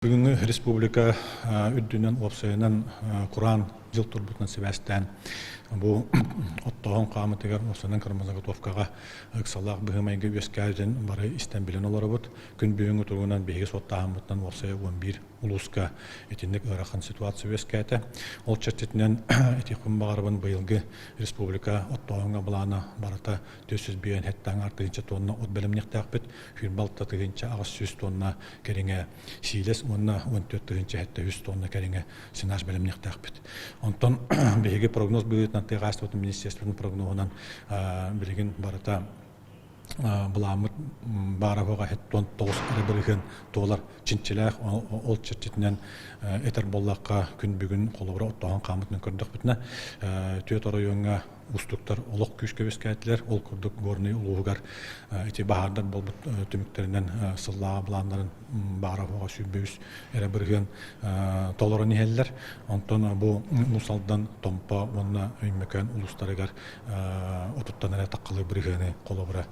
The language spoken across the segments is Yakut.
Бүгүҥҥү республика үрдүнэн уопсайынан кураан дьыл турбутунан сибээстээн бу оттооһун хаамытыгар уопсайынан кормозаготовкаҕа ыксалаах быһыы-майгы үөскээбитин бары истэн билэн олоробут. Күн бүгүҥҥү туругунан биһиги суоттааһыммытынан уопсайа 11 улууска итинник ыарахан ситуация үөскээтэ. Ол чэрчитинэн этиэхпин баҕарабын быйылгы республика оттооһуҥҥа былаана барыта 405 гектар тыһыынча тонна от бэлэмниэхтээхпит, 26 800 тонна кэриҥэ сиилэс уонна 14 тыһыынча 73 тонна кэриҥэ сенаж бэлэмниэхтээхпит. Онтон биһиги прогноз быһыытынан тыа хаһаайыстыбатын министерствотын прогноһунан билигин барыта былааммыт баара суоҕа 79 эрэ бырыһыан туолар чинчилээх ол чэрчитинэн этэр буоллахха күн бүгүн холобура оттооһун хаамытынан көрдөхпүтүнэ түөрт оройуоҥҥа уустуктар олох күүскэ үөскээтилэр. Ол курдук Горнай улууһугар ити баһаардар буолбут түмүктэринэн сыллааҕы былааннарын баара суоҕа 23 эрэ бырыһыан толорон иһэллэр. Онтон бу Уус Алдан, Томпо уонна Өймөкөөн улуустарыгар отуттан эрэ таххалыы бырыһыаны холобура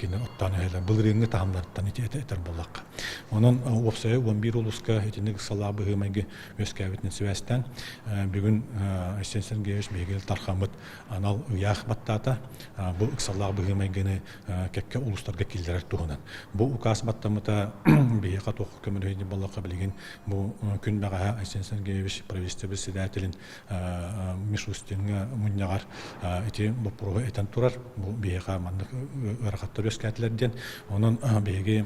кинилэр оттоон иһэллэр. Былырыыҥҥы таһымнарыттан ити этэр буоллахха. Онон уопсайа 11 улууска итинник ыксалаах быһыы-майгы үөскээбитинэн сибээстээн бүгүн Айсен Сергеевич биһиги Тархаммыт анал ыйаах баттаата. Бу ыксаллаах быһыы-майгыны кэккэ улуустарга киллэрэр туһунан. Бу укаас баттаммыта биһиэхэ туох көмөлөһүй буоллахха билигин бу күн бэҕэһээ Айсен Сергеевич правительство председателин Мишустиҥҥа мунньаҕар ити боппуруоһу этэн турар. Бу биһиэхэ маннык ыарахаттар үөскээтилэр диэн. Онон биһиги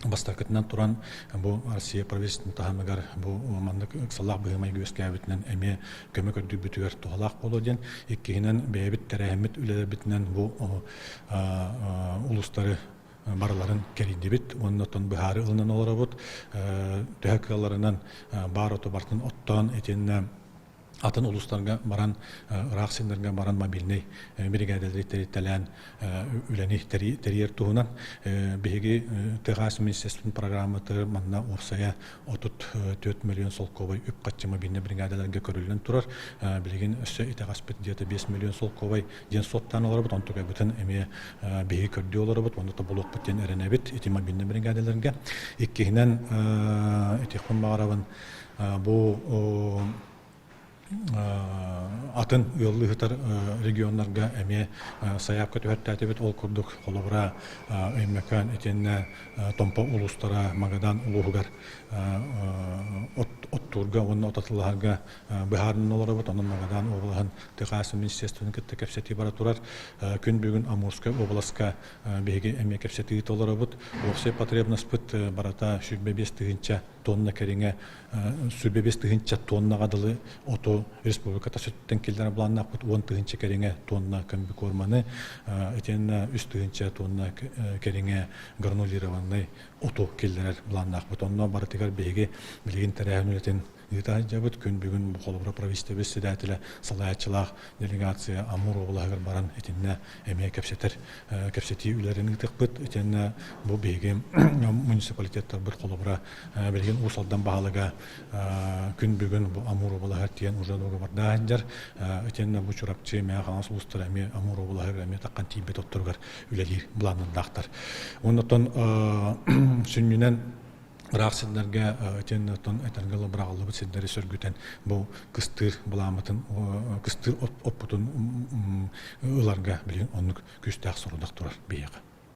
бастакытынан туран бу Россия правительствотын таһымыгар бу маннык ыксалаах быһыы-майгы үөскээбитинэн эмиэ көмө көрдүүрбүтүгэр туһалаах буолуо диэн. Иккиһинэн бэйэбит тэрээһиммит үлэлэрбитинэн бу улуустары барыларын кэрийдибит уонна оттон быһаарыы ылынан олоробут. Төһө кыалларынан баар оту барытын оттоон итиэннэ атын улуустарга баран ыраах сирдэргэ баран мобильнай биригээдэлэри тэрийтэлээн үлэни тэрийэр туһунан биһиги ТХС министерствотын программатыгар манна уопсайа 34 миллион солкуобай үп-харчы мобильнай биригээдэлэргэ көрүллэн турар. Билигин өссө итэҕэспит где-то 5 миллион солкуобай диэн суоттаан олоробут, онтукайбытын эмиэ биһиги көрдүү олоробут, уонна тобулуохпут диэн эрэнэбит ити мобильнай биригээдэлэргэ. Иккиһинэн этиэхпин баҕарабын бу атын ыаллыы сытар регионнарга эмиэ сайаапка түһэртээтибит. Ол курдук холобура Өймөкөөн итиэннэ Томпо улуустара Магадан улууһугар оттуурга уонна от атыллаһарга быһаарынан олоробут. Онон Магадан уобалаһын ТХС министерствотын кытта кэпсэтии бара турар. Күн бүгүн Амурскай уобаласка биһиги эмиэ кэпсэтии толоробут. Уопсай потребностьпыт барыта 25 тыһыынча тонна кэриҥэ 105 тыһыынча тоннаҕа дылы оту республиката сүттэн киллэрэр былааннаахпыт 10 тыһыынча кэриҥэ тонна комбикорманы итиэннэ 3 тыһыынча тонна кэриҥэ гранулированный оту киллэрэр былааннаахпыт. Онно барытыгар биһиги билигин тэрээһин үлэтин ыыта сылдьабыт. Күн бүгүн холобура правительство председателэ салайааччылаах делегация Амур уобалаһыгар баран итиннэ эмиэ кэпсэтэр кэпсэтии үлэлэрин ыытыахпыт. Итиэннэ бу биһиги муниципалитеттарбыт холобура билигин Уус Алдан баһылыга күн бүгүн бу Амур уобалаһыгар тиийэн уже договордаах сылдьар. Итиэннэ бу Чурапчы, Мэҥэ Хаҥалас улуустара эмиэ Амур уобалаһыгар эмиэ таххан тиийбит отторугар үлэлиир былааннардаахтар. Оннотон сүнньүнэн ыраах сирдэргэ итиэннэ оттон этэргэ дылы быраҕыллыбыт сирдэри сөргүтэн бу кыстыыр былааммытын кыстыыр оппутун ыларга билигин оннук күүстээх сорудах турар биһиэхэ.